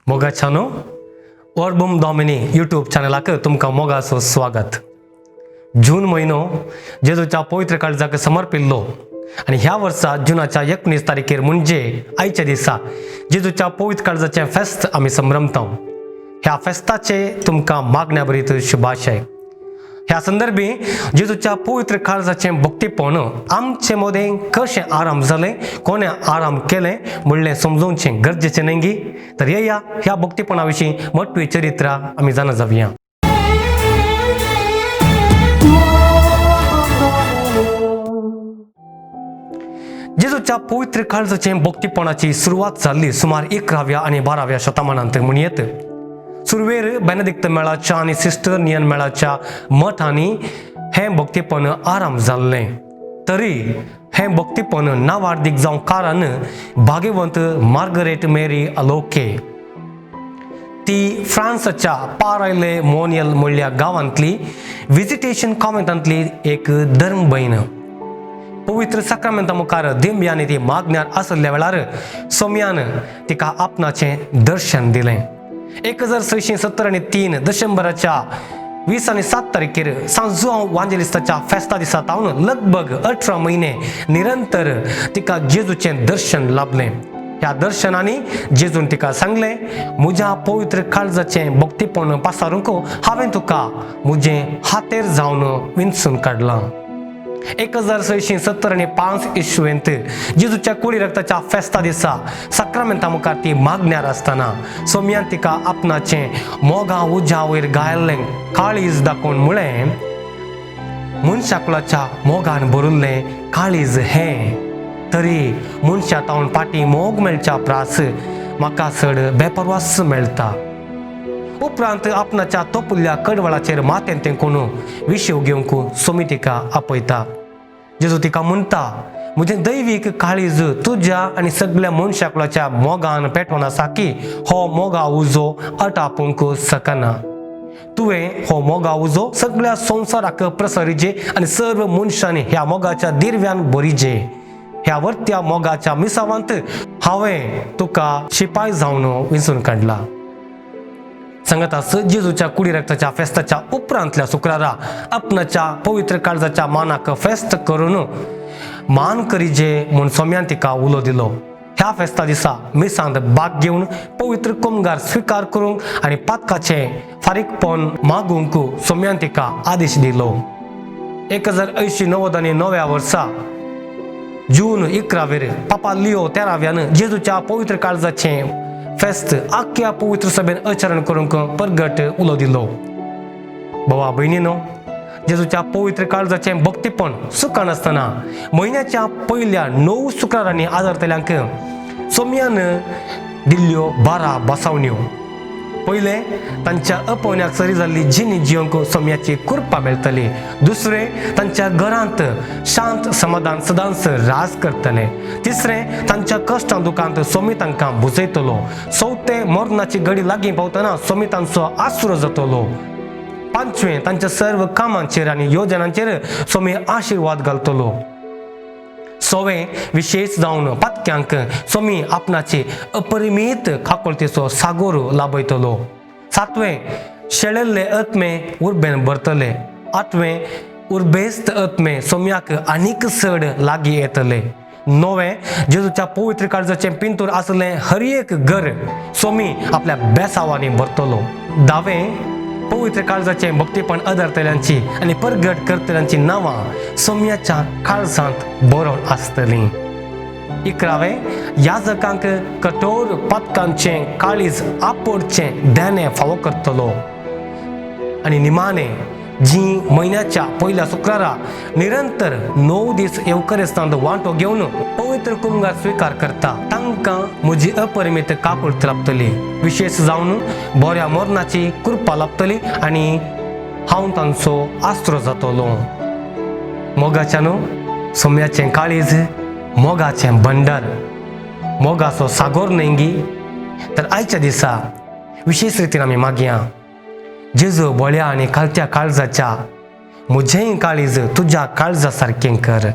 मोगाच्यानो, ओर्बम डॉमिनी YouTube चॅनलाक तुमकां मोगाचो स्वागत. जून म्हयनो जेजूच्या पवित्र काळजाक समर्पिल्लो आनी ह्या वर्सा जुनाच्या 19 तारखेर म्हणजे आयच्या दिसा जेजूच्या पवित्र काळजाचें फेस्त आमी संभ्रमता. ह्या फेस्ताचे तुमकां मागण्या भरीत शुभाशय. ह्या संदर्भी जेजूच्या पवित्र काळजाचें भक्तीपण आमचे मदें कशें आराम जालें, कोणें आराम केलें म्हणलें समजोवचें गरजेचें न्हय गी? तर येया, ह्या भक्तीपणा विशीं मोटवी चरित्रां आमी जाणा जावया. जेजूच्या पवित्र काळजाचें भक्तीपणाची सुरवात जाल्ली सुमार 11व्या आनी 12व्या शतमानांत म्हणयेत. सुरवेर बेनेदिक्त मेळाच्या आनी सिस्टर नियन मेळाच्या मठांनी हें भक्तीपण आराम जाल्लें. तरी हें भक्तीपण नावार्दीक जावंक कारण भाग्यवंत मार्गरेट मेरी अलोके. ती फ्रांसाच्या पारायले मोनियल म्हणल्या गांवांतली विजिटेशन कॉन्व्हेंटांतली एक धर्मभयण. पवित्र साक्रामेंता मुखार दिंब्यानी ती मागण्यार आसल्या वेळार सोम्यान तिका आपणाचें दर्शन दिलें. 1673 डिसेंबराच्या 20 आनी 7 तारखेर सांजुआंव वांजेलिस्ताच्या फेस्ता दिसा तावन लगभग 18 म्हयने निरंतर तिका जेजूचें दर्शन लाभलें. ह्या दर्शनांनी जेजून तिका सांगलें, म्हज्या पवित्र काळजाचें भक्तीपण पासारूंक हांवें तुका म्हजें हातेर जावन विंचून काडलां. 1675 इसवेंत जेजूच्या कुडी रक्ताच्या फेस्ता दिसा साक्रामेंता मुखार ती मागण्यार आसतना सोम्यान तिका आपणाचें मोगा उज्या वयर गायल्लें काळीज दाखोवन म्हळें, मनशाकुळाच्या मोगान भरिल्लें काळीज हें, तरी मनशा तावन फाटीं मोग मेळच्या प्रास म्हाका चड बेपरवास मेळटा. उपरांत आपणाच्या तोपुल्ल्या कडवळाचेर माथें तेंकून विशेव घेवंक सोमी तिका आपयता. जेजू तिका म्हणटा, म्हजें दैवीक काळीज तुज्या आनी सगळ्या मनशाकुळाच्या मोगान पेटोवन आसा की हो मोगा उजो अटापूंक शकना. तुवें हो मोगा उजो सगळ्या संवसाराक प्रसरिजे आनी सर्व मनशांनी ह्या मोगाच्या दिर्व्यान भरिजे. ह्या वर्त्या मोगाच्या मिसावांत हांवें तुका शिपाय जावन विंचून काडला. सांगता, जेजूच्या कुडी रक्ताच्या फेस्ताच्या उपरांतल्या शुक्रारा आपणाच्या पवित्र काळजाच्या मानाक फेस्त करून मान करिजे म्हूण सोम्यान तिका उलो दिलो. ह्या फेस्ता दिसा मिसांत भाग घेवन पवित्र कुमगार स्विकार करूंक आनी पातकाचें फारीकपण मागूंक सोम्यान तिका आदेश दिलो. 1089 आनी णव्या वर्सा जून 11वेर पापा लिओ 13व्यान जेजूच्या पवित्र काळजाचें फेस्त आख्या पवित्र सभेन आचरण करूंक परगट उलो दिलो. भावा भयणीनो, जेजूच्या पवित्र काळजाचें भक्तीपण सुकानासतना म्हयन्याच्या पयल्या 9 शुक्रारांनी आदरतल्यांक सोम्यान दिल्ल्यो 12 बसावण्यो. पयलें, तांच्या अपवण्याक सरी जाल्ली जिणी जिवंक सोम्याची कृपा मेळटली. दुसरें, तांच्या घरांत शांत समाधान सदांच राज करतलें. तिसरें, तांच्या कश्टां दुखांत सोमी तांकां बुजयतलो. चवथें, मरणाची घडी लागीं पावतना सोमी तांचो आसरो जातलो. पांचवें, तांच्या सर्व कामांचेर आनी योजनांचेर सोमी आशिर्वाद घालतलो. सवें, विशेश जावन पातक्यांक सोमी आपणाची अपरिमीत काकुळतेचो सागोर लाभयतलो. सातवें, शेळेल्ले आत्मे उर्बेन भरतले. आठवें, उर्बेस्त आत्मे सोम्याक आनीक चड लागीं येतले. णवें, जेजूच्या पवित्र काळजाचें पिंतूर आसलें हर एक घर सोमी आपल्या बेसावांनी भरतलो. धावें, पवित्र काळजाचें भक्तीपण अदरतल्यांची आनी परगट करतल्यांची नांवां सोम्याच्या काळजांत बरोवन आसतलीं. 11वें, याजकांक कठोर पातकांचें काळीज आपोडचें देणें फावो करतलो. आनी निमाणें, जी म्हयन्याच्या पयल्या शुक्रारा निरंतर 9 दीस येवकरेस्तांत वांटो घेवन पवित्र कुमगार स्विकार करता तांकां म्हजी अपरिमीत काकुळट लाभतली, विशेश जावन बऱ्या मरणाची कृपा लाभतली आनी हांव तांचो आसरो जातलो. मोगाच्यान सोम्याचें काळीज मोगाचें भंडार, मोगाचो सागोर न्हय गी? तर आयच्या दिसा विशेश रितीन आमी मागया, जेजू बळ्या आनी कालत्या काळजाच्या, म्हजेंय काळीज तुज्या काळजा सारकें कर.